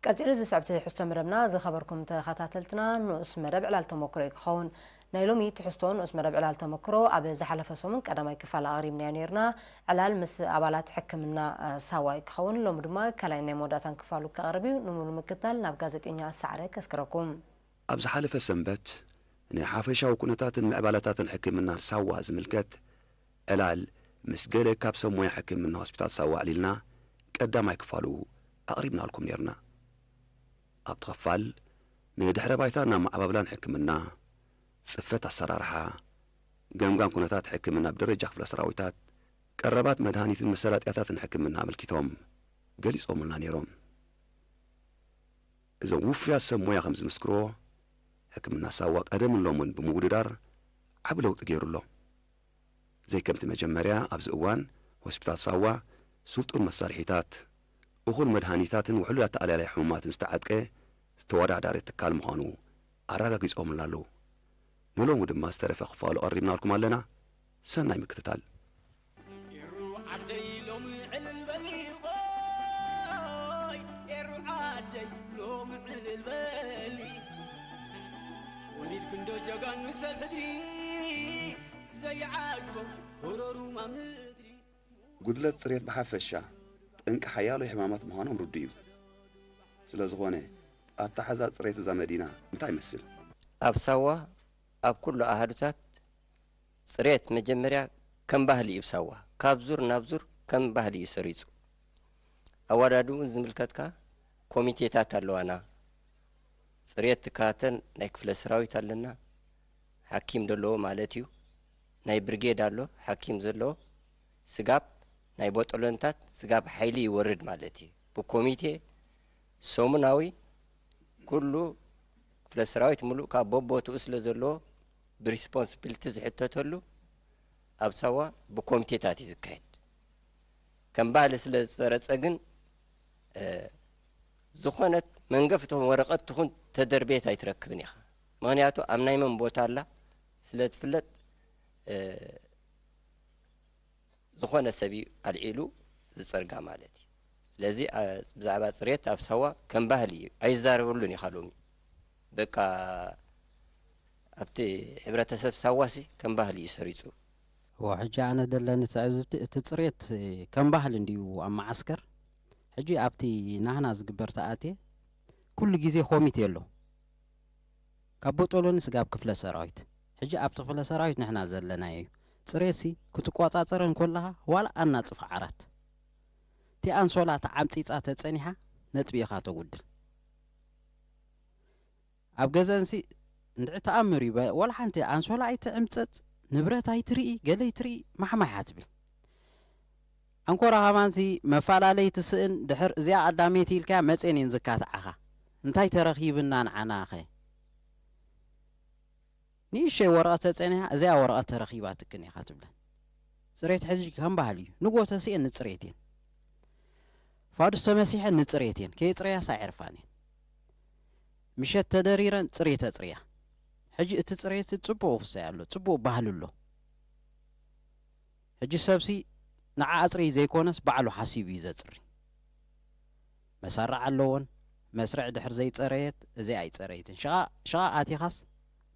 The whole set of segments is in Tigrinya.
ቀጺሉ ዝስዕብ ትሕዝቶ መደብና ዝኸበርኩም ተኸታተልትና ንኡስ መደብ ዕላል ተመክሮ እዩ ክኸውን። ናይ ሎሚ ትሕዝቶ ንኡስ መደብ ዕላል ተመክሮ ኣብ ዝሓለፈ ሰሙን ቀዳማይ ክፋል ኣቕሪብናዮ ነይርና። ዕላል ምስ ኣባላት ሕክምና ሳዋ እዩ ክኸውን። ሎሚ ድማ ካልኣይ ናይ መወዳእታን ክፋሉ ከቕርብ እዩ። ንሙሉ ምክታል ናብ ጋዜጠኛ ሰዓረ ከስክረኩም። ኣብ ዝሓለፈ ሰንበት ንሓፈሻዊ ኩነታትን ምዕባለታትን ሕክምና ሳዋ ዝምልከት ዕላል ምስ ገለ ካብ ሰብ ሞያ ሕክምና ሆስፒታል ሳዋ ኣዕሊልና ቀዳማይ ክፋሉ ኣቕሪብናልኩም ነይርና። ኣብቲ ክፋል ንድሕረ ባይታን ኣመዓባብላን ሕክምና፣ ጽፈት ኣሰራርሓ፣ ገምጋም ኩነታት ሕክምና ብደረጃ ክፍለ ሰራዊታት፣ ቀረባት መድሃኒትን መሰላጥያታትን ሕክምና ኣመልኪቶም ገሊጾምልና ነይሮም። እዞም ውፉያት ሰብ ሞያ ከም ዝምስክርዎ፣ ሕክምና ሳዋ ቀደምን ሎምን ብምውድዳር ዓቢ ለውጢ ገይሩ ኣሎ። ዘይከምቲ መጀመርያ ኣብዚ እዋን ሆስፒታል ሳዋ ስልጡን መሳርሒታት፣ እኹል መድሃኒታትን ውሕሉል ኣተኣላልያ ሕሙማትን ዝተዓጥቀ ዝተወዳዳሪ ትካል ምዃኑ ኣረጋጊጾምልና ኣለዉ። ንሎሚ ድማ ዝተረፈ ክፋሉ ቀሪብናልኩም ኣለና። ሰናይ ምክትታል። ኤሩ ዓደይ ሎሚ ዕልል በሊ፣ ኦይ፣ ኤሩ ዓደይ ሎሚ ዕልል በሊ። ወሊድኪ እንዶ ጀጋኑ ሰብ ሕድሪ፣ ዘይዓጅቦም ኮረሩማ ምድሪ። ጉድለት ጽሬት ብሓፈሻ ጠንቂ ሓያሎ ሕማማት ምዃኖም ርዱእ እዩ። ስለ ዝኾነ፣ ኣተሓዛ ጽሬት እዛ መዲና እንታይ ይመስል? ኣብ ሳዋ፣ ኣብ ኩሉ ኣሃዱታት፣ ጽሬት መጀመርያ ከም ባህሊ እዩ። ሳዋ ካብ ዙር ናብ ዙር ከም ባህሊ እዩ ሰሪጹ። ኣወዳድኡ ዝምልከትካ ኮሚቴታት ኣለዋና። ጽሬት ትከታተል ናይ ክፍለ ሰራዊት ኣለና። ሓኪም ዘለዎ ማለት እዩ። ናይ ብርጌድ ኣሎ፣ ሓኪም ዘለዎ። ስጋብ ናይ ቦጦሎንታት ስጋብ ሓይሊ ይወርድ ማለት እዩ። ብኮሚቴ ሰሙናዊ ኩሉ ክፍለ ሰራዊት ሙሉእ ካብ በቦትኡ ስለ ዘለዎ ብሪስፖንስቢሊቲ ዝሕተተሉ ኣብ ሳዋ ብኮሚቴታት እዩ ዝካየድ። ከም ባህሊ ስለ ዝጸረጸ ግን፣ እ፣ ዝኾነት መንገፍ ትኹን ወረቐት ትኹን ተደርቤት ኣይትረክብን ኢኻ። ምኽንያቱ ኣብ ናይ መን ቦታ ኣላ ስለ ትፍለጥ፣ እ፣ ዝኾነ ሰብ እዩ ኣልዒሉ ዝጸርጋ ማለት እዩ። ስለዚ፣ ኣ፣ ብዛዕባ ጽሬት ኣብ ሳዋ ከም ባህሊ እዩ። ኣይዛረበሉን ኢኻ ሎሚ። በቃ ኣብቲ ሕብረተሰብ ሳዋሲ ከም ባህሊ እዩ ሰሪጹ። እዎ፣ ሕጂ ኣነ ዘለኒ ትዕዝብቲ፣ እቲ ጽሬት ከም ባህሊ እንድዩ ኣብ መዓስከር። ሕጂ ኣብቲ ናህና ዝግበር ተኣትየ፣ ኩሉ ግዜ ኮሚቴ ኣሎ። ካብ ቦጦሎኒ ስጋብ ክፍለ ሰራዊት። ሕጂ ኣብቲ ክፍለ ሰራዊት ንሕና ዘለናዮ እዩ። ጽሬትሲ ክትቆጻጸረ እንኮለኻ ዋላ ኣናጽፍ ዓራት። እቲ ኣንሶላ ተዓምጺጻ ተጸኒሓ ነጥቢ ኢኻ ተጉድል። ኣብ ገዘንሲ እንድዒ ተኣምር እዩ። በ-፣ ዋላ ሓንቲ ኣንሶላ ኣይትዕምጸጽ፣ ንብረት ኣይትርኢ፣ ገለ ኣይትርኢ፣ ማሕማሕ እያ ትብል። ኣንኮራ ከማንሲ መፈላለይ ትስእን፣ ድሕር እዚኣ ቀዳመይቲ ኢልካያ መጼን እየን ዝካትዓኻ። እንታይ ተረኺብና ንዓናኸ? ንእሽተይ ወረቐት ተጸኒሓ፣ እዚኣ ወረቐት ተረኺባትክን ኢኻ ትብለን። ጽሬት ሕዚ ከም ባህሊ እዩ። ንጎ ተሲኤን ንጽሬት እየን። ፋዱስ ተመሲሐን ንጽሬት እየን። ከየጽረያስ ኣይዕርፋን እየን። ምሸት ተደሪረን ጽሬት ኣጽርያ። ሕጂ እቲ ጽሬት ጽቡቕ ውሳይ ኣሎ፣ ጽቡቕ ባህሊ ኣሎ። ሕጂ ሰብሲ ንዓ ኣጽርይ ዘይኮነስ ባዕሉ ሓሲቡ እዩ ዘጽሪ። መሳርዕ ኣለዎን፣ መስርዕ ድሕር ዘይጸረየት፣ እዚኣ ኣይጸረይትን። ሽቓ፣ ሽቓ ኣቲኻስ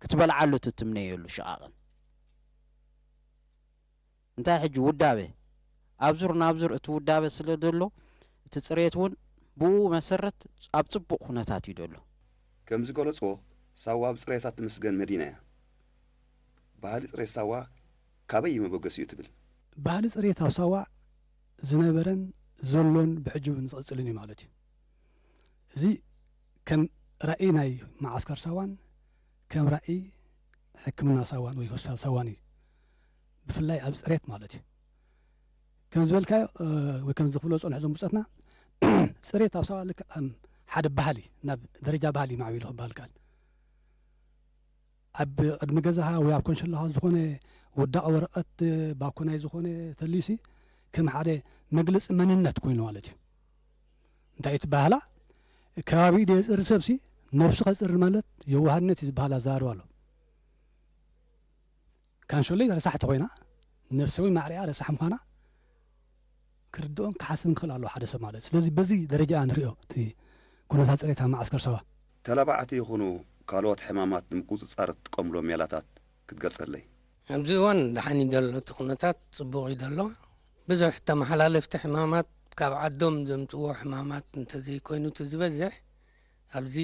ክትበልዓሉ ትትምነየሉ ሽቓቕን። እንታይ ሕጂ ውዳበ? ኣብ ዙር ናብ ዙር እቲ ውዳበ ስለ ዘሎ፣ እቲ ጽሬት እውን ብኡ መሰረት ኣብ ጽቡቕ ኩነታት እዩ ዘሎ። ከም ዝገለጽዎ፣ ሳዋ ብጽሬታ ትምስገን መዲና እያ። ባህሊ ጽሬት ሳዋ ካበይ እዩ መበገሲኡ ትብል? ባህሊ ጽሬት ኣብ ሳዋ ዝነበረን ዘሎን ብሕጂ እውን ዝቕጽልን እዩ ማለት እዩ። እዚ ከም ራእይ ናይ መዓስከር ሳዋን ከም ራእይ ሕክምና ሳዋን ወይ ሆስፒታል ሳዋን እዩ። ብፍላይ ኣብ ጽሬት ማለት እዩ። ከም ዝበልካዮ፣ እ፣ ወይ ከም ዝኽብሎ ዝጸንሑ እዞም ብጾትና፣ ጽሬት ኣብ ሳዋ ልክዕ ከም ሓደ ባህሊ፣ ናብ ደረጃ ባህሊ ማዕቢሉ ክበሃል ይከኣል። ኣብ ቅድሚ ገዛኻ ወይ ኣብ ኮንሸላኻ ዝኾነ ውዳቕ ወረቐት፣ ባኮ ናይ ዝኾነ ተልዩሲ፣ ከም ሓደ መግለጺ መንነት ኮይኑ ማለት እዩ። እንታይ እቲ ባህላ? ከባቢኡ ደየጽሪ ሰብሲ፣ ነብሱ ከጽሪ ማለት የዋህነት እዩ ዝበሃል ኣዘራርባ ኣሎ። ካንሸሎይ ረሳሕ ተኾይና፣ ነብሰ ወይ ማዕሪኣ ረሳሕ ምዃና ክርድኦን ክሓስብን ክኽእል ኣለዎ ሓደ ሰብ ማለት። ስለዚ በዚ ደረጃ ንሪኦ፣ እቲ ኩነታት ጽሬት ኣብ መዓስከር ሳዋ። ተላባዕቲ ይኹኑ ካልኦት ሕማማት ንምቁጽጻር እትጥቀምሎም ሜላታት ክትገልጸለይ? ኣብዚ እዋን ደሓን እዩ ዘሎ፣ እቲ ኩነታት ጽቡቕ እዩ ዘሎ። ብዙሕ ተመሓላለፍቲ ሕማማት ካብ ዓዶም ዘምጽዎ ሕማማት እንተዘይኮይኑ እቲ ዝበዝሕ ኣብዚ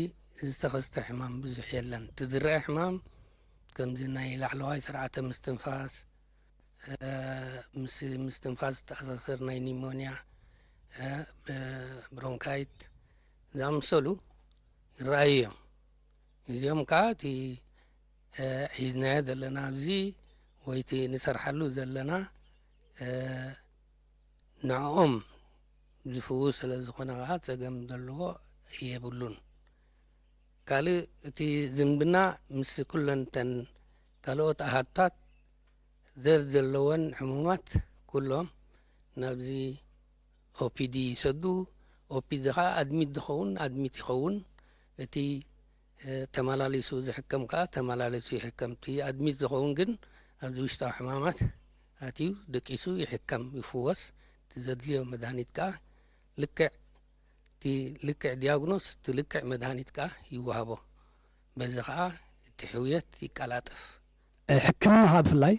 ዝተኸስተ ሕማም ብዙሕ የለን። እቲ ዝረአ ሕማም ከምዚ ናይ ላዕለዋይ ስርዓተ ምስትንፋስ፣ ምስ ምስትንፋስ ዝተኣሳሰር ናይ ኒሞንያ፣ ብሮንካይት ዝኣመሰሉ ይረኣዩ እዮም። እዚኦም ከዓ እቲ ሒዝናዮ ዘለና ኣብዚ ወይ እቲ ንሰርሓሉ ዘለና ንዕኦም ዝፍውስ ስለ ዝኾነ ከዓ ጸገም ዘለዎ የብሉን። ካልእ እቲ ዝምድና ምስ ኩለን እተን ካልኦት ኣሃዱታት ዘር ዘለወን ሕሙማት ኩሎም ናብዚ ኦፒዲ ይሰዱ። ኦፒዲ ከዓ ኣድሚት ዝኸውን ኣድሚት ይኸውን። እቲ ተመላሊሱ ዝሕከም ከዓ ተመላሊሱ ይሕከም። እቲ ኣድሚት ዝኸውን ግን ኣብዚ ውሽጣዊ ሕማማት ኣትዩ ደቂሱ ይሕከም፣ ይፍወስ። እቲ ዘድልዮ መድሃኒት ከዓ ልክዕ እቲ ልክዕ ዲያግኖስ እቲ ልክዕ መድሃኒት ከዓ ይወሃቦ። በዚ ከዓ እቲ ሕውየት ይቀላጠፍ። ሕክምና ከዓ ብፍላይ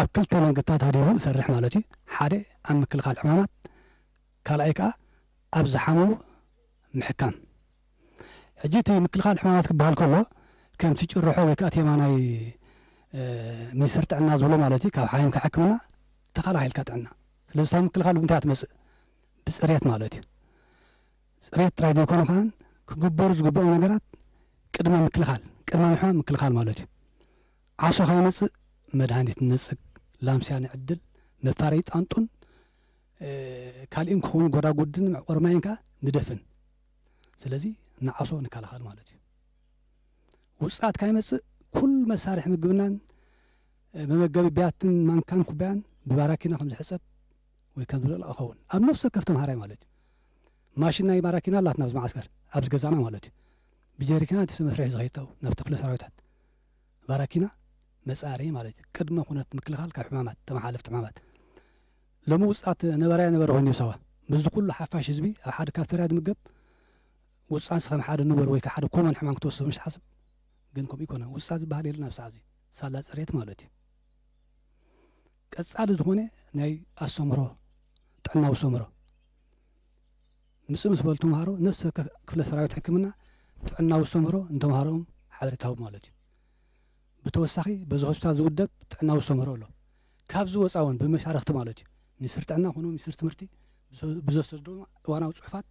ኣብ ክልተ መንገድታት ሃዲሙ ይሰርሕ ማለት እዩ። ሓደ ኣብ ምክልኻል ሕማማት፣ ካልኣይ ከዓ ኣብ ዝሓመሙ ምሕካም። ሕጂ እቲ ምክልኻል ሕማማት ክበሃል ከሎ ከምቲ ጭርሖ ወይ ከዓ ቴማ ናይ ሚኒስትር ጥዕና ዝብሎ ማለት እዩ፣ ካብ ሓሚምካ ሕክምና ተኸላኺልካ ጥዕና። ስለዚ እታ ምክልኻል ብምንታይ እያ ትመፅእ? ብፅሬት ማለት እዩ። ፅሬት ጥራይ ዘይኮነ ከዓ ክግበሩ ዝግብኦም ነገራት ቅድመ ምክልኻል፣ ቅድመ ምሕማም ምክልኻል ማለት እዩ። ዓሶ ከይመፅእ መድሃኒት ንነፅግ፣ ላምስያ ንዕድል፣ መፋረዪ ጣንጡን ካልእን ክኸውን ጎዳጉድን መዕቆሪ ማይን ከዓ ንደፍን። ስለዚ ንዓሶ ንከላኸል ማለት እዩ። ውፅኣት ካይመፅእ ኩሉ መሳርሒ ምግብናን መመገቢ ብያትን ማንካን ኩባያን ብባራኪና ከም ዝሕፀብ ወይ ከም ዝብለላ እኸውን ኣብ ነፍሲ ወከፍ ተምሃራይ ማለት እዩ። ማሽን ናይ ባራኪና ኣላትና ኣብዚ መዓስከር ኣብዚ ገዛና ማለት እዩ። ብጀሪካናት እቲ መስርሒ ዝኸይድ ናብቲ ክፍለ ሰራዊታት ባራኪና መፃረዪ ማለት እዩ። ቅድመ ኩነት ምክልኻል ካብ ሕማማት ተመሓለፍቲ ሕማማት ሎሚ ውፅኣት ነበራያ ነበረ ኮይኑ ይብሳዋ ምስዚ ኩሉ ሓፋሽ ህዝቢ ኣብ ሓደ ካፍተርያ ዝምገብ ውፅኣት ከም ሓደ ንበር ወይ ሓደ ኮመን ሕማም ክትወስዶ ምስ ሓስብ ግን ከምኡ ይኮነ ውፅኣት ዝበሃል የለን ኣብ ሰዓዚ ሳላ ፅሬት ማለት እዩ። ቀፃሊ ዝኾነ ናይ ኣስተምህሮ ጥዕናዊ ኣስተምህሮ ምፅእ ምስ በሉ ተምሃሮ ነፍሲ ክፍለ ሰራዊት ሕክምና ጥዕናዊ ኣስተምህሮ ንተምሃሮኦም ሓበሬታ ሃቡ ማለት እዩ። ብተወሳኺ በዚ ሆስፒታል ዝውደብ ጥዕናዊ ኣስተምህሮ ኣሎ። ካብዚ ወፃ እውን ብመሻርክቲ ማለት እዩ ሚኒስትር ጥዕና ኮኑ ሚኒስትር ትምህርቲ ብዘሰዶ እዋናዊ ፅሑፋት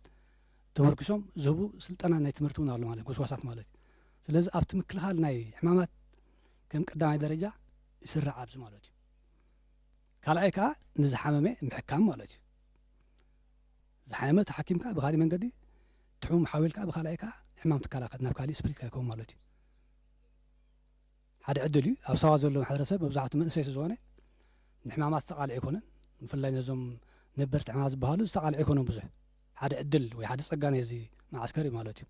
ተመርኪሶም ዝህቡ ስልጠና ናይ ትምህርቲ እውን ኣሎ ማለት ጎስጓሳት ማለት እዩ። ስለዚ ኣብቲ ምክልኻል ናይ ሕማማት ከም ቀዳማይ ደረጃ ይስራዕ ኣብዚ ማለት እዩ። ካልኣይ ከዓ ንዝሓመመ ምሕካም ማለት እዩ። ዝሓመመ ተሓኪምካ ብካሊእ መንገዲ ትሕሙም ሓዊልካ ብካልኣይ ከዓ ሕማም ትከላኸል ናብ ካሊእ ስፕሪት ካይከውን ማለት እዩ። ሓደ ዕድል እዩ። ኣብ ሳዋ ዘሎ ማሕበረሰብ መብዛሕቱ መንእሰይ ስለዝኾነ ንሕማማት ዝተቃልዕ ኣይኮነን። ብፍላይ ነዞም ነበርቲ ሕማማት ዝበሃሉ ዝተቃልዕ ኣይኮነን ብዙሕ ሓደ ዕድል ወይ ሓደ ጸጋ ናይ እዚ መዓስከር እዩ ማለት እዩ።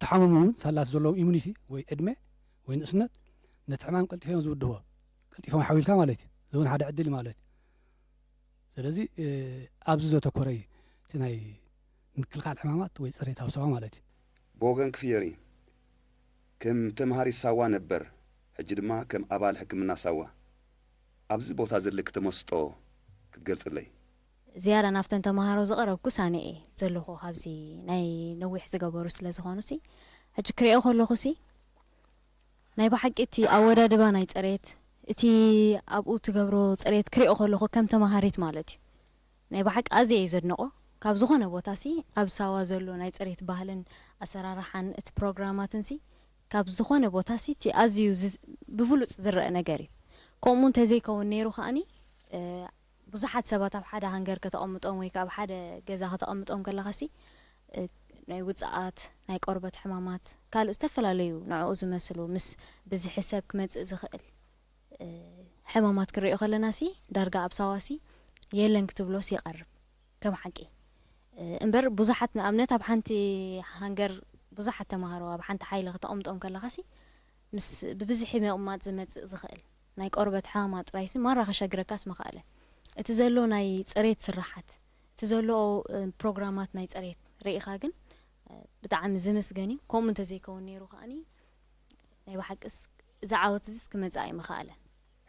ተሓመሙ እውን ሳላት ዘለዎም ኢሙኒቲ ወይ ዕድመ ወይ ንእስነት ነቲ ሕማም ቀልጢፎም ዝውድህዎ ቀልጢፎም ሓዊልካ ማለት እዩ። እዚ እውን ሓደ ዕድል እዩ ማለት እዩ። ስለዚ ኣብዚ ዘተኮረ እዩ እቲ ናይ ምክልኻል ሕማማት ወይ ፅሬት ኣብ ሳዋ ማለት እዩ። ብወገን ክፍየሪ ከም ተምሃሪ ሳዋ ነበር ሕጂ ድማ ከም ኣባል ሕክምና ሳዋ ኣብዚ ቦታ ዘለኪ ተመስጦ ክትገልፅለይ? ዝያዳ ናብተን ተምሃሮ ዝቐረብኩ ሳነ እየ ዘለኹ። ካብዚ ናይ ነዊሕ ዝገበሩ ስለ ዝኾኑ ሲ ሕጂ ክሪኦ ከለኹ ሲ ናይ ብሓቂ እቲ ኣወዳድባ ናይ ፅሬት እቲ ኣብኡ ትገብሮ ፅሬት ክሪኦ ከለኹ ከም ተምሃሪት ማለት እዩ ናይ ብሓቂ ኣዝየ እየ ዘድንቖ። ካብ ዝኾነ ቦታ ሲ ኣብ ሳዋ ዘሎ ናይ ፅሬት ባህልን ኣሰራርሓን እቲ ፕሮግራማትን ሲ ካብ ዝኾነ ቦታ ሲ እቲ ኣዝዩ ብብሉፅ ዝረአ ነገር እዩ። ከምኡ እንተዘይከውን ነይሩ ከኣኒ ብዙሓት ሰባት ኣብ ሓደ ሃንገር ከተቐምጦም ወይ ከዓ ኣብ ሓደ ገዛ ከተቐምጦም ከለኻ ሲ ናይ ውፅኣት ናይ ቆርበት ሕማማት ካልእ ዝተፈላለዩ ንዕኡ ዝመስሉ ምስ ብዝሒ ሰብ ክመፅእ ዝኽእል ሕማማት ክንሪኦ ከለና ሲ ዳርጋ ኣብ ሳዋ ሲ የለን ክትብሎ ሲ ይቐርብ ከም ሓቂ እምበር ብዙሓት ንኣብነት ኣብ ሓንቲ ሃንገር ብዙሓት ተምሃሮ ኣብ ሓንቲ ሓይሊ ከተቐምጦም ከለኻ ሲ ምስ ብብዝሒ ምቕማጥ ዝመፅእ ዝኽእል ናይ ቆርበት ሕማማት ጥራይሲ ማራ ከሸግረካስ ምኽኣለ። እቲ ዘሎ ናይ ፅሬት ስራሓት፣ እቲ ዘሎ ፕሮግራማት ናይ ፅሬት ርኢኻ ግን ብጣዕሚ ዝምስገን እዩ። ከምኡ እንተዘይከውን ነይሩ ከኣኒ ናይ ብሓቅስ እዚ ዓወት እዚስ ክመጽእ ኣይምኸኣለን።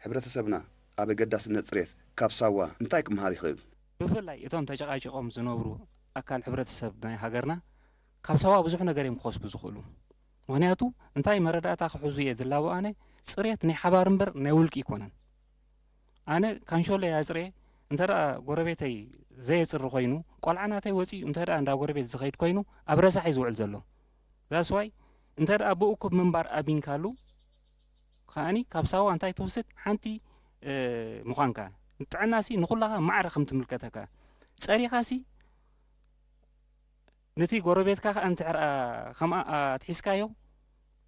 ሕብረተሰብና ኣብ ኣገዳስነት ጽሬት ካብ ሳዋ እንታይ ክመሃር ይኽእል? ብፍላይ እቶም ተጨቃጭቆም ዝነብሩ ኣካል ሕብረተሰብ ናይ ሃገርና ካብ ሳዋ ብዙሕ ነገር እዮም ክኸስቡ ዝኽእሉ። ምኽንያቱ እንታይ መረዳእታ ክሕዙ እየ ዝላቦ ኣነ፣ ጽሬት ናይ ሓባር እምበር ናይ ውልቂ ኣይኮነን። ኣነ ካንሾለይ ኣጽርየ እንተ ደኣ ጎረቤተይ ዘየጽሪ ኮይኑ፣ ቆልዓ ናተይ ወጺኡ እንተ ደኣ እንዳ ጎረቤት ዝኸይድ ኮይኑ ኣብ ረሳሕ እዩ ዝውዕል ዘሎ። That's why እንተ ደኣ ብእኩብ ምንባር ኣቢንካሉ ከኣኒ ካብ ሳዋ እንታይ ትወስድ ሓንቲ ምዃንካ። ጥዕናሲ ንኹላኻ ማዕረ ከም ትምልከተካ ጸሪኻሲ ነቲ ጎረቤትካ ከኣ እንድሕር ከምኣ ኣትሒዝካዮ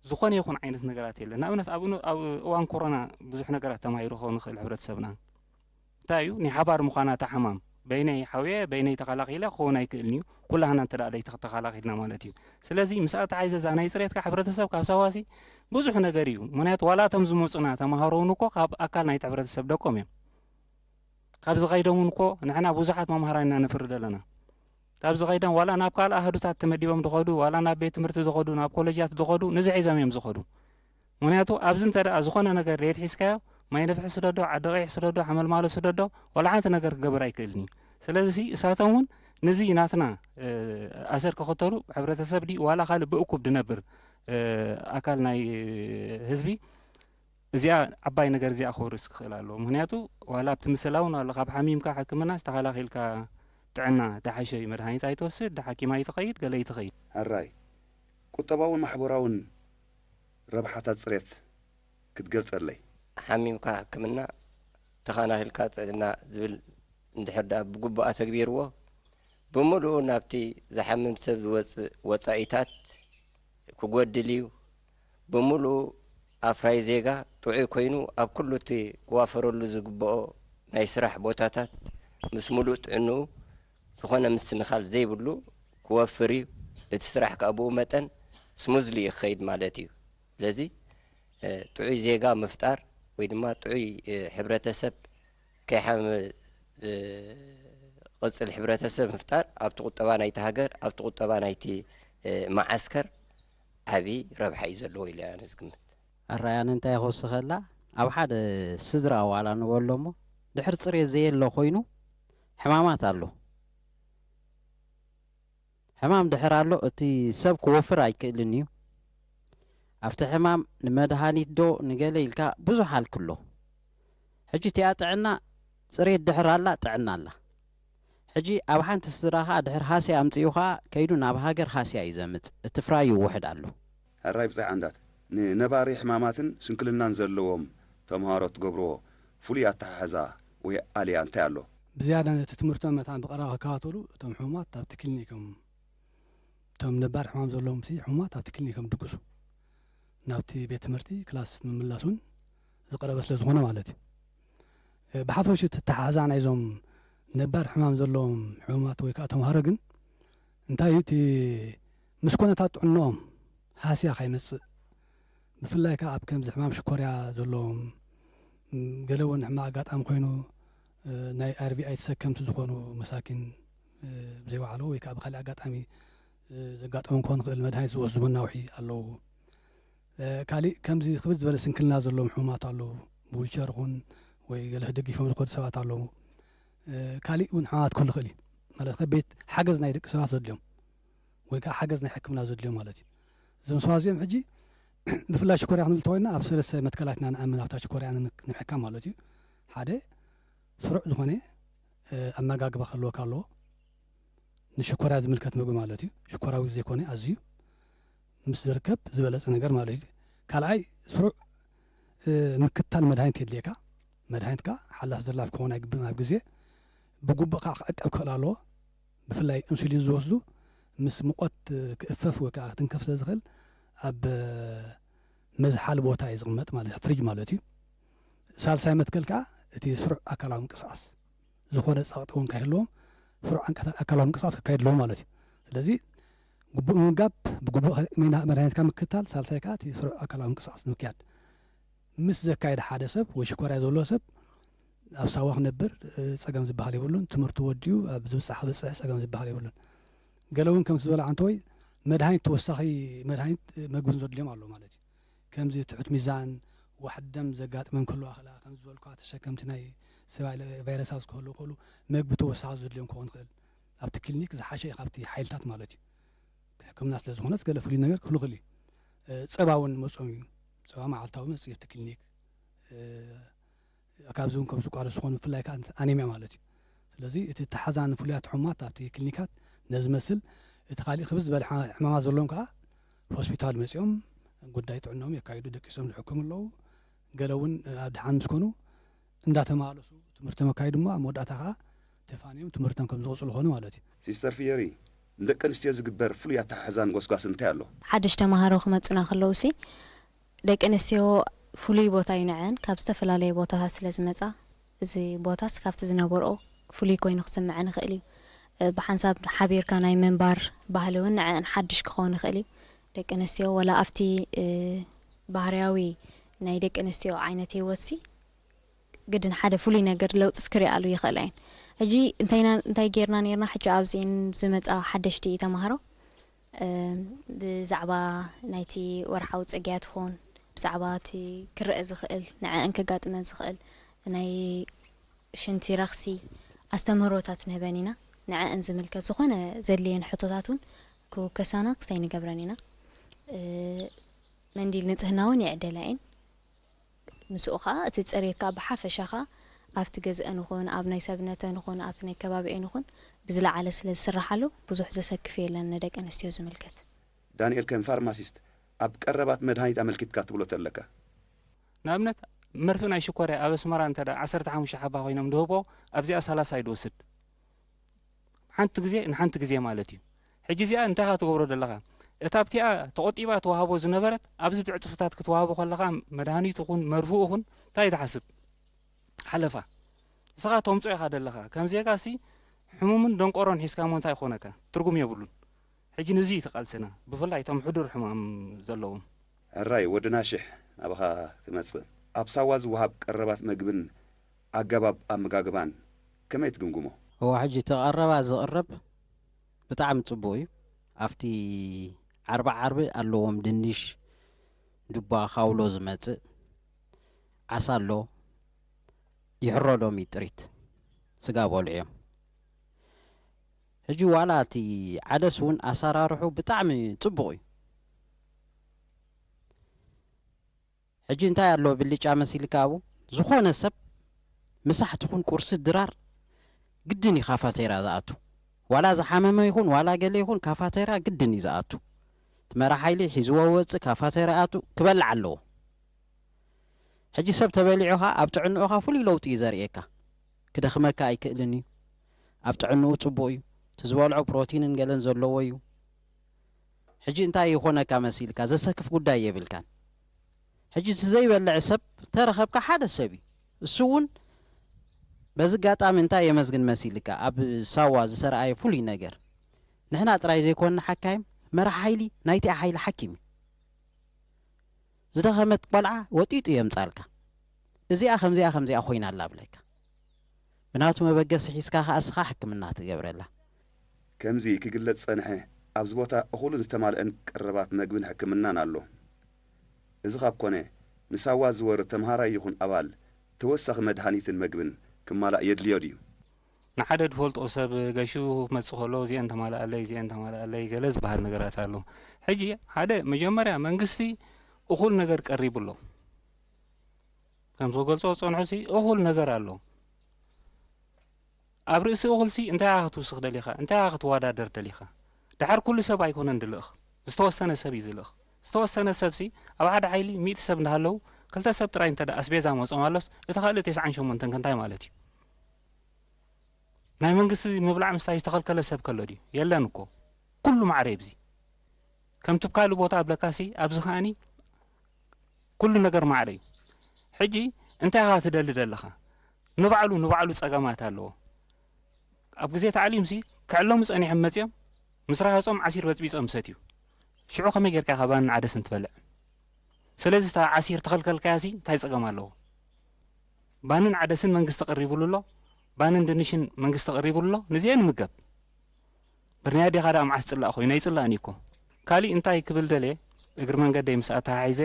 ዝኾነ ይኹን ዓይነት ነገራት የለን። ንኣብነት ኣብ እዋን ኮሮና ብዙሕ ነገራት ተማሂሩ ክኸውን ይኽእል ሕብረተሰብና። እንታይ እዩ ናይ ሓባር ምዃና እታ ሕማም በይነይ ሓውየ በይነይ ተኸላኺለ ክኸውን ኣይክእልን እዩ። ኩላህና እንተ ደኣ ተኸላኺልና ማለት እዩ። ስለዚ ምስ ኣተሓይዘ እዛ ናይ ፅሬትካ ሕብረተሰብ ካብ ሳዋሲ ብዙሕ ነገር እዩ። ምክንያቱ ዋላ እቶም ዝመፁና ተምሃሮ እውን እኮ ካብ ኣካል ናይቲ ሕብረተሰብ ደቆም እዮም። ካብ ዝኸይዶም እውን እኮ ንሕና ብዙሓት መምሃራን ኢና ነፍሪ ዘለና። ካብ ዝኸይዶም ዋላ ናብ ካልእ ኣህዱታት ተመዲቦም ዝኸዱ ዋላ ናብ ቤት ትምህርቲ ዝኸዱ ናብ ኮለጃት ዝኸዱ ንዚ ሒዞም እዮም ዝኸዱ። ምክንያቱ ኣብዚ እንተ ደኣ ዝኾነ ነገር ዘይትሒዝካዮ ማይ ነፍሒ ስደዶ ዓዲ ቀይሕ ስደዶ ሓመልማሎ ስደዶ ዋላ ሓንቲ ነገር ክገብር ኣይክእልን እዩ። ስለዚ እሳቶም እውን ንዚ ናትና ኣሰር ክኽተሉ ሕብረተሰብ ድዩ ዋላ ካልእ ብእኩብ ድነብር ኣካል ናይ ህዝቢ እዚኣ ዓባይ ነገር እዚኣ ክወርስ ክኽእል ኣለዎ። ምክንያቱ ዋላ ኣብቲ ምስላ እውን ኣሎ ካብ ሓሚምካ ሕክምና ዝተኸላኺልካ ጥዕና ዝሓሸ እዩ። መድሃኒት ኣይትወስድ፣ ሓኪም ኣይትኸይድ፣ ገለ ኣይትኸይድ። ሕራይ ቁጠባውን ማሕበራውን ረብሓታት ጽሬት ክትገልጸለይ። ሓሚምካ ሕክምና፣ ተኸናኺልካ ጥዕና ዝብል እንድሕር ደኣ ብግቡእ ኣተግቢርዎ፣ ብምሉኡ ናብቲ ዝሓምም ሰብ ዝወጽእ ወጻኢታት ክጎድል እዩ። ብምሉኡ ኣፍራይ ዜጋ ጥዑይ ኮይኑ ኣብ ኩሉ እቲ ክዋፈረሉ ዝግብኦ ናይ ስራሕ ቦታታት ምስ ሙሉእ ጥዕንኡ ዝኾነ ምስንኻል ዘይብሉ ክወፍር እዩ። እቲ ስራሕ ከኣ ብኡ መጠን smoothly እዩ ክኸይድ ማለት እዩ። ስለዚ ጥዑይ ዜጋ ምፍጣር ወይ ድማ ጥዑይ ሕብረተሰብ ከይሓመ ዝቕጽል ሕብረተሰብ ምፍጣር ኣብቲ ቁጠባ ናይቲ ሃገር ኣብቲ ቁጠባ ናይቲ መዓስከር ዓቢ ረብሓ እዩ ዘለዎ ኢለ ኣነ ዝግምት። ኣረኣእያን እንታይ ክውስኸላ ኣብ ሓደ ስድራ ዋላ ንበሎ እሞ ድሕሪ ጽሬት ዘየሎ ኮይኑ ሕማማት ኣሎ። ሕማም ድሕር ኣሎ እቲ ሰብ ክወፍር ኣይክእልን እዩ። ኣብቲ ሕማም ንመድሃኒት ዶ ንገለ ኢልካ ብዙሕ ሃልኪ ኣሎ። ሕጂ እቲኣ ጥዕና ጽሬት ድሕር ኣላ ጥዕና ኣላ። ሕጂ ኣብ ሓንቲ ስድራ ከኣ ድሕር ሃስያ ኣምጺኡ ከኣ ከይዱ ናብ ሃገር ሃስያ እዩ ዘምጽእ። እቲ ፍራዩ ይውሕድ ኣሎ። ሕራይ ብጻይ ዓንዳት ንነባሪ ሕማማትን ስንክልናን ዘለዎም ተምሃሮ እትገብርዎ ፍሉይ ኣተሓሕዛ ወይ ኣልያ እንታይ ኣሎ? ብዝያዳ ነቲ ትምህርቶም መታን ብቐረባ ክከታተሉ እቶም ሕሙማት ኣብቲ ክሊኒክ እዮም እቶም ነባር ሕማም ዘለዎም ሲ ሕሙማት ኣብቲ ክሊኒክ እዮም ድቅሱ ናብቲ ቤት ትምህርቲ ክላስ ንምምላስ እውን ዝቀረበ ስለ ዝኾነ ማለት እዩ። ብሓፈሽኡ እቲ ኣተሓሕዛ ናይዞም ነባር ሕማም ዘለዎም ሕሙማት ወይ ከዓ ተምሃሮ ግን እንታይ እዩ እቲ ምስ ኩነታት ጥዕንኦም ሃስያ ከይመፅእ ብፍላይ ከዓ ኣብ ከምዚ ሕማም ሽኮርያ ዘለዎም ገለ እውን ሕማቅ ኣጋጣሚ ኮይኑ ናይ ኣርቪኣይ ተሰከምቲ ዝኾኑ መሳኪን ብዘይወዓሎ ወይ ከዓ ብካሊእ ኣጋጣሚ ዘጋጠሞም ክኾን ይኽእል መድሃኒት ዝወስዱ መናውሒ ኣለዉ። ካሊእ ከምዚ ክብድ ዝበለ ስንክልና ዘለዎም ሕሙማት ኣለዉ። ብዊልቸር ይኹን ወይ ገለ ተደጊፎም ዝኸዱ ሰባት ኣለዉ። ካሊእ እውን ሕማማት ክህሉ ይኽእል እዩ። ማለት ከበይቲ ሓገዝ ናይ ደቂ ሰባት ዘድልዮም ወይ ከዓ ሓገዝ ናይ ሕክምና ዘድልዮም ማለት እዩ። እዞም ሰባት እዚኦም ሕጂ ብፍላይ ሽኮርያ ክንብል ተኮይንና ኣብ ሰለስተ መትከላት ኢና ንኣምን ኣብታ ሽኮርያ ንምሕካም ማለት እዩ። ሓደ ስሩዕ ዝኾነ ኣመጋግባ ክህልወካ ኣለዎ። ንሽኮርያ ዝምልከት ምግቢ ማለት እዩ። ሽኮራዊ ዘይኮነ ኣዝዩ ምስ ዝርከብ ዝበለፀ ነገር ማለት እዩ። ካልኣይ ስሩዕ ምክታል መድሃኒት የድልየካ። መድሃኒትካ ሓላፍ ዘላፍ ክኸውን ኣይግብን ኣብ ግዜ ብግቡእ ከዓ ክዕቀብ ክኽእል ኣለዎ። ብፍላይ ኢንሱሊን ዝወስዱ ምስ ሙቐት ክእፈፍ ወይ ከዓ ክትንከፍ ስለ ዝኽእል ኣብ መዝሓሊ ቦታ እዩ ዝቕመጥ ማለት ፍሪጅ ማለት እዩ። ሳልሳይ መትከል ከዓ እቲ ስሩዕ ኣካላዊ ምንቅስቃስ ዝኾነ ጸቕጢ እውን ከይህልዎም ስሩዕ ኣካላዊ ምንቅስቃስ ከካየድለዎም ማለት እዩ። ስለዚ ግቡእ ምምጋብ፣ ብግቡእ መድሃኒትካ ምክታል፣ ሳልሳይ ከዓ እቲ ስሩዕ ኣካላዊ ምንቅስቃስ ንምክያድ ምስ ዘካየደ ሓደ ሰብ ወይ ሽኮርያ ዘለዎ ሰብ ኣብ ሳዋ ክነብር ጸገም ዝበሃል የብሉን። ትምህርቱ ወዲኡ ኣብ ዝብጻሕ ክበጽሕ ጸገም ዝበሃል የብሉን። ገለ እውን ከምቲ ዝበላ ዓንተወይ መድሃኒት ተወሳኺ መድሃኒት መግብን ዘድልዮም ኣሎ ማለት እዩ። ከምዚ ትሑት ሚዛን፣ ዋሕዲ ደም ዘጋጥመን ከሎ ኣኽላ ከም ዝበልኳ ተሸከምቲ ናይ ሰብኣዊ ቫይረሳት ክህሉ ከሉ መግቢ ተወሳኺ ዘድልዮም ክኸውን ይኽእል። ኣብቲ ክሊኒክ ዝሓሸ እዩ ካብቲ ሓይልታት ማለት እዩ። ሕክምና ስለ ዝኾነስ ገለ ፍሉይ ነገር ክህሉ ይኽእል እዩ። እ፣ ጸባ እውን መጾም እዩ። ጸባ መዓልታዊ መጽእ ኣብቲ ክሊኒክ። እ፣ ካብዚ እውን ከም ዝቋረ ዝኾኑ ብፍላይ ከዓ ኣኔሚያ ማለት እዩ። ስለዚ እቲ ተሓዛኒ ፍሉያት ሕሙማት ኣብቲ ክሊኒካት ነዚ መስል እቲ ካሊእ ክብዝ ዝበለ ሕ-፣ ሕማማት ዘለዎም ከዓ ሆስፒታል መጺኦም ጉዳይ ጥዕናኦም የካይዱ፣ ደቂሶም ዝሕከሙ ኣለዉ። ገለ እውን ኣብ ድሓን ምስ ኮኑ እንዳተመላለሱ ትምህርቶም የካይዱ እሞ ኣብ መወዳእታ ከዓ ተፋንዮም ትምህርቶም ከም ዝቕጽሉ ኾኑ ማለት እዩ። ሲስተር ፊየሪ፣ ንደቂ ኣንስትዮ ዝግበር ፍሉይ ኣተሓሕዛን ጎስጓስ እንታይ ኣሎ? ሓድሽ ተምሃሮ ክመጹና ከለዉ ሲ ደቂ ኣንስትዮ ፍሉይ ቦታ እዩ ንዐን ካብ ዝተፈላለየ ቦታታት ስለ ዝመጻ እዚ ቦታስ ካብቲ ዝነበርኦ ፍሉይ ኮይኑ ክስምዐን ይኽእል እዩ። ብሓንሳብ ሓቢርካ ናይ ምንባር ባህሊ እውን ንዐን ሓድሽ ክኸውን ይኽእል እዩ። ደቂ ኣንስትዮ ወላ ኣብቲ ባህርያዊ ናይ ደቂ ኣንስትዮ ዓይነት ህይወትሲ ግድን ሓደ ፍሉይ ነገር ለውጢስ ክሪኣሉ ይኽእላ እየን። ሕጂ እንታይ ጌርና ኔርና ሕጂ ኣብዚኤን ዝመፃ ሓደሽቲ ተምሃሮ ብዛዕባ ናይቲ ወርሓዊ ፅግያት ይኹን ብዛዕባ እቲ ክረአ ዝኽእል ንዐአን ከጋጥመን ዝኽእል ናይ ሽንቲ ረኽሲ ኣስተምህሮታት ንህበን ኢና። ንዐአን ዝምልከት ዝኾነ ዘድልየን ሕቶታት እውን ክውከሳና ክስታይ ንገብረን ኢና። መንዲል ንፅህና እውን ይዕደላ እየን። ምስኡ ኸዓ እቲ ፅሬት ከዓ ብሓፈሻ ኸዓ ኣብቲ ገዝአን ይኹን ኣብ ናይ ሰብነተን ይኹን ኣብቲ ናይ ከባቢኤን ይኹን ብዝለዓለ ስለ ዝስርሓሉ ብዙሕ ዘሰክፍ የለን ንደቂ ኣንስትዮ ዝምልከት። ዳንኤል ከም ፋርማሲስት ኣብ ቀረባት መድሃኒት ኣመልኪትካ ትብሎ ተለካ? ንኣብነት መርፍእ ናይ ሽኮርያ ኣብ ኣስመራ እንተ ዓሰርተ ሓሙሽተ ሓባ ኮይኖም ድህቦ ኣብዚኣ ሰላሳ እዩ ድወስድ። ሓንቲ ግዜ ንሓንቲ ግዜ ማለት እዩ። ሕጂ እዚኣ እንታይ ኢኻ ትገብሮ ዘለኻ? እታ ኣብቲኣ ተቖጢባ ትወሃቦ ዝነበረት ኣብዚ ብዕጽፍታት ክትወሃቦ ከለኻ መድሃኒቱ ኹን መርፍኡ ኹን እንታይ ትሓስብ? ሓለፋ ንስኻ ተምጾ ኢኻ ደለኻ። ከም ዜጋ ሲ ሕሙምን ደንቆሮን ሒዝካ እሞ እንታይ ክኾነካ? ትርጉም የብሉን። ሕጂ ንዚ እዩ እቲ ቃልስና፣ ብፍላይ እቶም ሕዱር ሕማም ዘለዎም። ሕራይ ወድና ሽሕ ናባኻ ክመጽእ። ኣብ ሳዋ ዝወሃብ ቀረባት መግብን ኣገባብ ኣመጋግባን ከመይ ትግምግሞ? እወ ሕጂ እቲ ቀረባ ዝቕረብ ብጣዕሚ ጽቡቕ እዩ። ኣብቲ ዓርቢ ዓርቢ ኣለዎም ድንሽ፣ ዱባ፣ ካውሎ ዝመጽእ ዓሳ ኣሎ። ይሕረዶም እዩ ጥሪት ስጋ በልዑ እዮም። ሕጂ ዋላ እቲ ዓደስ እውን ኣሰራርሑ ብጣዕሚ ጽቡቕ እዩ። ሕጂ እንታይ ኣሎ ብልጫ መሲልካ ኣብኡ ዝኾነ ሰብ ምሳሕ ትኹን ቁርሲ ድራር ግድን እዩ ካፋቴራ ዝኣቱ። ዋላ ዝሓመመ ይኹን ዋላ ገለ ይኹን ካፋቴራ ግድን እዩ ዝኣቱ። እቲ መራሕ ሓይሊ ሒዝዎ ወፅእ ካፋቴራ ይኣቱ ክበልዕ ኣለዎ። ሕጂ ሰብ ተበሊዑ ኸዓ ኣብ ጥዕንኡ ኸዓ ፍሉይ ለውጢ እዩ ዘርእየካ። ክደኽመካ ኣይክእልን እዩ። ኣብ ጥዕንኡ ፅቡቕ እዩ። እቲ ዝበልዖ ፕሮቲንን ገለን ዘለዎ እዩ። ሕጂ እንታይ ይኾነካ መሲልካ ዘሰክፍ ጉዳይ የብልካን። ሕጂ እቲ ዘይበልዕ ሰብ ተረኸብካ ሓደ ሰብ እዩ። እሱ እውን በዚ ጋጣሚ እንታይ የመስግን መሲልካ ኣብ ሳዋ ዝተረኣየ ፍሉይ ነገር ንሕና ጥራይ ዘይኮንና ሓካይም መራሕ ሓይሊ ናይቲኣ ሓይሊ ሓኪም እዩ። ዝደኸመት ቆልዓ ወጢጡ የምጻልካ። እዚኣ ከምዚኣ ከምዚኣ ኮይና ኣላ ብለካ። ብናቱ መበገሲ ሒዝካ ከኣ እስኻ ሕክምና ትገብረላ። ከምዚ ክግለጽ ዝጸንሐ ኣብዚ ቦታ እኹልን ዝተማልአን ቀረባት መግብን ሕክምናን ኣሎ። እዚ ካብ ኮነ ንሳዋ ዝወርድ ተምሃራይ ይኹን ኣባል ተወሳኺ መድሃኒትን መግብን ክማላእ የድልዮ ድዩ? ንሓደ ድፈልጦ ሰብ ገሹ ክመጽእ ከሎ እዚኤን ተማልኣለይ እዚኤን ተማልኣለይ ገለ ዝበሃል ነገራት ኣሎ። ሕጂ ሓደ መጀመርያ መንግስቲ እኹል ነገር ቀሪቡ ኣሎ። ከምቲ ክገልጾ ዝጸንሑ ሲ እኹል ነገር ኣሎ። ኣብ ርእሲ እኹል ሲ እንታይ ኢኻ ክትውስኽ ደሊኻ? እንታይ ኢኻ ክትወዳደር ደሊኻ? ደሓር ኩሉ ሰብ ኣይኮነን ድልእኽ። ዝተወሰነ ሰብ እዩ ዝልእኽ። ዝተወሰነ ሰብ ሲ ኣብ ሓደ ሓይሊ ሚእቲ ሰብ እንዳሃለዉ ክልተ ሰብ ጥራይ እንተ ኣስቤዛ መጾም ኣሎስ እቲ ካልእ ተስዓን ሸሞንተን ከ እንታይ ማለት እዩ? ናይ መንግስቲ ምብላዕ ምስታይ ዝተኸልከለ ሰብ ከሎ ድዩ? የለን እኮ። ኩሉ ማዕረ እዩ ብዚ። ከምቲ ብካልእ ቦታ ኣብለካሲ ኣብዚ ከኣኒ ኩሉ ነገር ማዕረ እዩ። ሕጂ እንታይ ኢኻ ትደሊ ደለኻ? ንባዕሉ ንባዕሉ ጸገማት ኣለዎ። ኣብ ግዜ ታዕሊምሲ ክዕለሙ ጸኒሖም መጺኦም ምስ ረሃጾም ዓሲር በጽቢጾም ሰትዩ። ሽዑ ከመይ ጌርካ ኢኻ ባንን ዓደስን ትበልዕ? ስለዚ እታ ዓሲር ተኸልከልካያሲ እንታይ ጸገም ኣለዎ? ባንን ዓደስን መንግስቲ ቀሪቡሉ ኣሎ። ባንን ድንሽን መንግስቲ ቀሪቡሉ ኣሎ። ንዚኤን ምገብ። ብርንያ ዲኻ ደኣ መዓስ ጽላእ ኮይኑ? ኣይጽላእን እዩ እኮ። ካሊእ እንታይ ክብል ደልየ፣ እግሪ መንገደይ ምስ ኣተሓሒዘ፣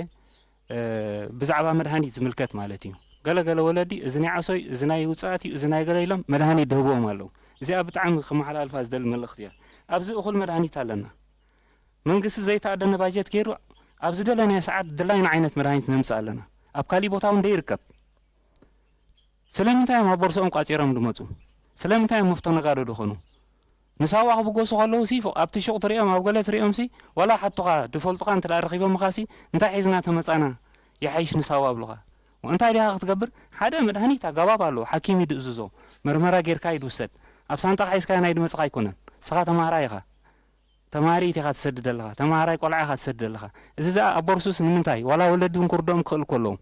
ብዛዕባ መድሃኒት ዝምልከት ማለት እዩ። ገለገለ ወለዲ እዚ ናይ ዓሶይ፣ እዚ ናይ ውፅኣት እዩ፣ እዚ ናይ ገለ ኢሎም መድሃኒት ድህብዎም ኣለዉ። እዚኣ ብጣዕሚ ክመሓላልፋ ዝደሊ መልእኽቲ እያ። ኣብዚ እኹል መድሃኒት ኣለና። መንግስቲ ዘይተኣደነ ባጀት ገይሩ ኣብ ዝደለናዮ ሰዓት ድላይና ዓይነት መድሃኒት ነምፅእ ኣለና። ኣብ ካሊእ ቦታ እውን ደይርከብ። ስለምንታይ እዮም ኣብ ቦርሶኦም ቋፂሮም ድመፁ? ስለምንታይ እዮም መፍቶ ነጋዶ ድኾኑ? ንሳዋ ክብገሱ ከለዉ ሲ ኣብቲ ሹቕ ትሪኦም፣ ኣብ ገለ ትሪኦም ሲ ዋላ ሓቱኻ ድፈልጡኻ እንተ ደኣ ረኺቦምኻ ሲ እንታይ ሒዝና ተመፃና ይሓይሽ ንሳዋ ኣብሉኻ። እንታይ ዲኻ ክትገብር? ሓደ መድሃኒት ኣገባብ ኣለዎ፣ ሓኪም እዩ ድእዝዞ፣ መርመራ ጌርካ እዩ ድውሰድ። ኣብ ሳንጣኻ ሒዝካዮ ናይ ድመፅኻ ኣይኮነን። ንስኻ ተማሃራይ ኢኻ። ተማሃሪት ኢኻ ትሰድድ ኣለኻ፣ ተማሃራይ ቆልዓ ኢኻ ትሰድድ ኣለኻ። እዚ ደኣ ኣብ ቦርሱስ ንምንታይ? ዋላ ወለዲ እንክርድኦም ክኽእል ከለዉ።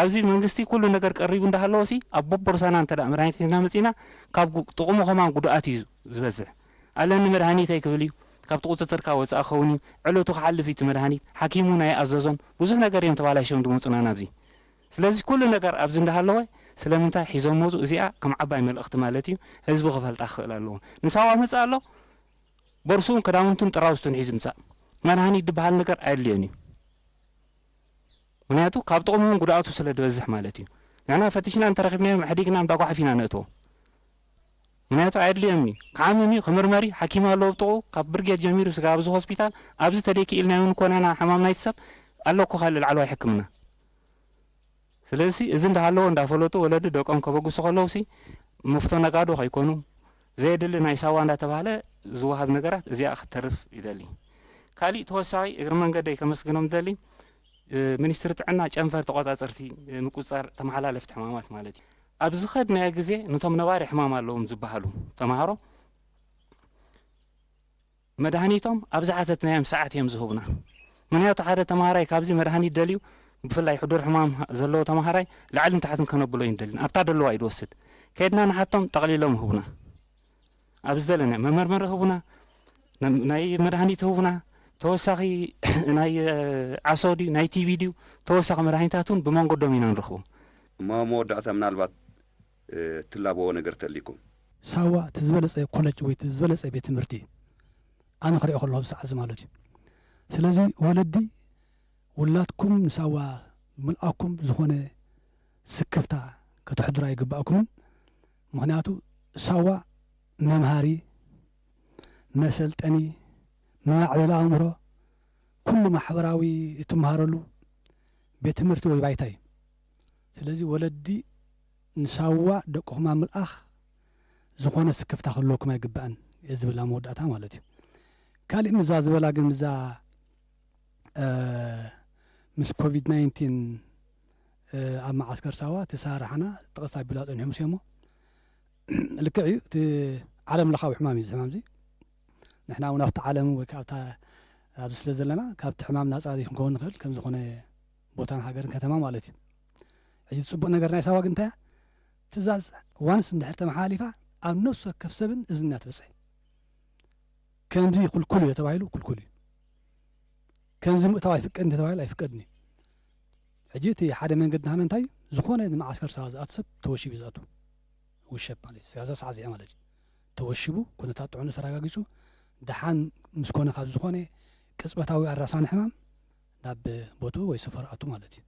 ኣብዚ መንግስቲ ኩሉ ነገር ቀሪቡ እንዳሃለወ ሲ ኣብ በቦርሳና እንተ ደኣ መድሃኒት ሒዝና መጺና ካብ ጉ- ጥቕሙ ከማን ጉድኣት እዩ ዝበዝሕ። ኣለኒ መድሃኒተይ ክብል እዩ፣ ካብቲ ቁፅፅርካ ወፃእ ክኸውን እዩ፣ ዕለቱ ክሓልፍ እዩ እቲ መድሃኒት፣ ሓኪሙ ናይ ኣዘዞን ብዙሕ ነገር እዮም ተባላሽዮም ዝመፁና ናብዚ። ስለዚ ኩሉ ነገር ኣብዚ እንዳሃለወ ስለምንታይ ሒዞም መፁ? እዚኣ ከም ዓባይ መልእኽቲ ማለት እዩ፣ ህዝቢ ክፈልጣ ክኽእል ኣለዎ። ንሳዋ መፅእ ኣሎ፣ ቦርሱን ክዳውንቱን ጥራውስቱን ሒዙ ምጻእ። መድሃኒት ዝበሃል ነገር ኣየድልዮን እዩ። ምክንያቱ ካብ ጥቕሙ እውን ጉድኣቱ ስለ ዝበዝሕ ማለት እዩ። ንሕና ፈቲሽና እንተረኺብናዮም ኣሕዲግና ኣብ ዳጓሓፍ ኢና ነእትዎ። ምክንያቱ ኣየድልዮን እዩ። ክሓምም እዩ፣ ክምርመር እዩ፣ ሓኪም ኣለዎ ብጥቕኡ፣ ካብ ብርጌድ ጀሚሩ ስጋብ ኣብዚ ሆስፒታል፣ ኣብዚ ተደይኪ ኢልናዮ ንኮናና ሕማም ናይቲ ሰብ ኣሎ እኮ ካልእ ላዕለዋይ ሕክምና። ስለዚ እዚ እንዳሃለዎ እንዳፈለጡ ወለዲ ደቆም ከበግሱ ከለውሲ መፍቶ ነጋዶ ከይኮኑ ዘየድሊ ናይ ሳዋ እንዳተባህለ ዝወሃብ ነገራት እዚኣ ክትተርፍ ይደሊ። ካሊእ ተወሳኺ እግሪ መንገደይ ከመስግኖም ደሊ ሚኒስትሪ ጥዕና ጨንፈር ተቆጻጸርቲ ምቁጽጻር ተመሓላለፍቲ ሕማማት ማለት እዩ። ኣብ ዝኸድናዮ ግዜ ነቶም ነባሪ ሕማም ኣለዎም ዝበሃሉ ተምሃሮ መድሃኒቶም ኣብ ዝሓተትናዮም ሰዓት እዮም ዝህቡና። ምክንያቱ ሓደ ተምሃራይ ካብዚ መድሃኒት ደልዩ ብፍላይ ሕዱር ሕማም ዘለዎ ተምሃራይ ላዕልን ታሕትን ከነብሎ ይንደልን ኣብታ ደለዋ እዩ ዝወስድ። ከድና ንሓቶም ጠቕሊሎም ህቡና። ኣብ ዝደለና መመርመሪ ህቡና፣ ናይ መድሃኒት ህቡና፣ ተወሳኺ ናይ ዓሶ ድዩ ናይ ቲቪ ድዩ ተወሳኺ መድሃኒታት እውን ብመንጎዶም ኢና ንረኽቦ። እሞ መወዳእታ ምናልባት ትላበዎ ነገር ተሊኩም? ሳዋ እቲ ዝበለፀ ኮለጅ ወይ ዝበለፀ ቤት ትምህርቲ ኣነ ክሪኦ ከለኹ ብሰዓዚ ማለት እዩ። ስለዚ ወለዲ ውላድኩም ንሳዋ ምልኣኩም ዝኾነ ስክፍታ ከተሕድሩ ኣይግባእኩምን። ምክንያቱ ሳዋ መምሃሪ፣ መሰልጠኒ፣ መማዕበሊ ኣእምሮ፣ ኩሉ ማሕበራዊ እትመሃረሉ ቤት ትምህርቲ ወይ ባይታ እዩ። ስለዚ ወለዲ ንሳዋ ደቅኹም ኣብ ምልኣኽ ዝኾነ ስክፍታ ክህልወኩም ኣይግባእን እየ ዝብል ኣብ መወዳእታ ማለት እዩ። ካሊእ ምዛ ዝበላ ግን ምዛ ምስ ኮቪድ ናይንቲን ኣብ መዓስከር ሳዋ እቲ ሰራሕና ጥቕስ ኣቢሉ ኣፀኒሑ ሙሴ እሞ ልክዕ እዩ እቲ ዓለም ለኻዊ ሕማም እዩ እዚ ሕማም እዚ ንሕና እውን ኣብቲ ዓለም ወይ ከዓ ኣብታ ኣብዚ ስለ ዘለና ካብቲ ሕማም ናፃ ዘይክንከውን ንኽእል ከም ዝኾነ ቦታን ሃገርን ከተማ ማለት እዩ ሕጂ ፅቡቅ ነገር ናይ ሳዋ ግን እንታይ ትእዛዝ ዋንስ እንድሕር ተመሓላሊፋ ኣብ ነፍሲ ወከፍ ሰብን እዝን እያ ትበፅሕ ከምዚ ክልኩል እዩ ተባሂሉ ክልኩል እዩ ከምዚ ምእታው ኣይፍቀድ እንተተባሂሉ ኣይፍቀድን እዩ ሕጂ እቲ ሓደ መንገዲ ናህና እንታይ እዩ ዝኾነ ንመዓስከር ሳዋ ዝኣት ሰብ ተወሺቡ እዩ ዝኣቱ ውሸብ ማለት እዩ ሳዛ ሳዕዚዐ ማለት እዩ ተወሺቡ ኩነታት ጥዕኑ ተረጋጊፁ ደሓን ምስ ኮነ ካብ ዝኾነ ቅፅበታዊ ኣራሳኒ ሕማም ናብ ቦትኡ ወይ ሰፈሩ ኣቱ ማለት እዩ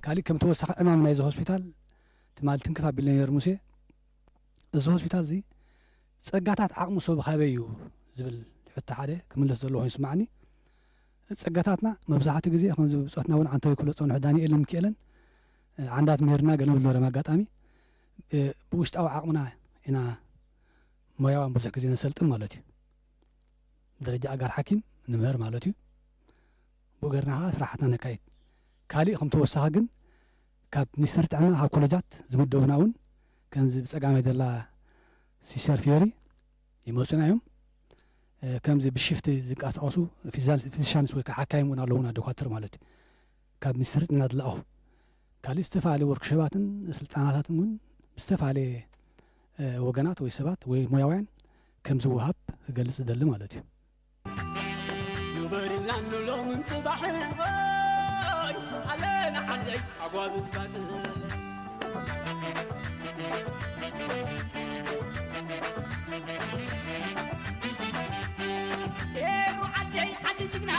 ካሊእ ከም ተወሳኺ ዕማም ናይዚ ሆስፒታል ትማሊ ትንክፍ ኣቢልና ነይሩ ሙሴ እዚ ሆስፒታል እዚ ፀጋታት ዓቕሙ ሰብ ካበይ እዩ ዝብል ሕቶ ሓደ ክምለስ ዘለዎ ኮይኑ ይስማዓኒ ፀጋታትና መብዛሕትኡ ግዜ ከምዚ ብፆትና እውን ዓንተዊ ክብሎ ፀንሑ ዳንኤልን ሚካኤልን ዓንዳት ምህርና ገለ ብሎ ረም ኣጋጣሚ ብውሽጣዊ ዓቕምና ኢና ሞያዋን ብዙሕ ግዜ ነሰልጥን ማለት እዩ ደረጃ ኣጋር ሓኪም ንምህር ማለት እዩ ብኡ ገርና ከዓ ስራሕትና ነካይድ ካሊእ ከም ተወሳኺ ግን ካብ ሚኒስትሪ ጥዕና ካብ ኮሌጃት ዝምደቡና እውን ከምዚ ብፀጋማይ ዘላ ሲስተር ፊዮሪ ይመፁና እዮም ከምዚ ብሽፍቲ ዝንቀሳቀሱ ፊዚሻንስ ወይ ከዓ ሓካይም እውን ኣለውና ዶኳተር ማለት እዩ ካብ ሚኒስትሪ ጥዕና ዝለኣኹ ካሊእ ዝተፈላለየ ወርክሾባትን ስልጠናታትን እውን ብዝተፈላለየ ወገናት ወይ ሰባት ወይ ሞያውያን ከም ዝወሃብ ክገልፅ ዝደሊ ማለት እዩ ንበርላን ንሎምን ጽባሕን ወይ ኣለና ዓለይ ኣጓብዝ ባጽዕ ኤሩ ዓደይ ዓዲ ጅግና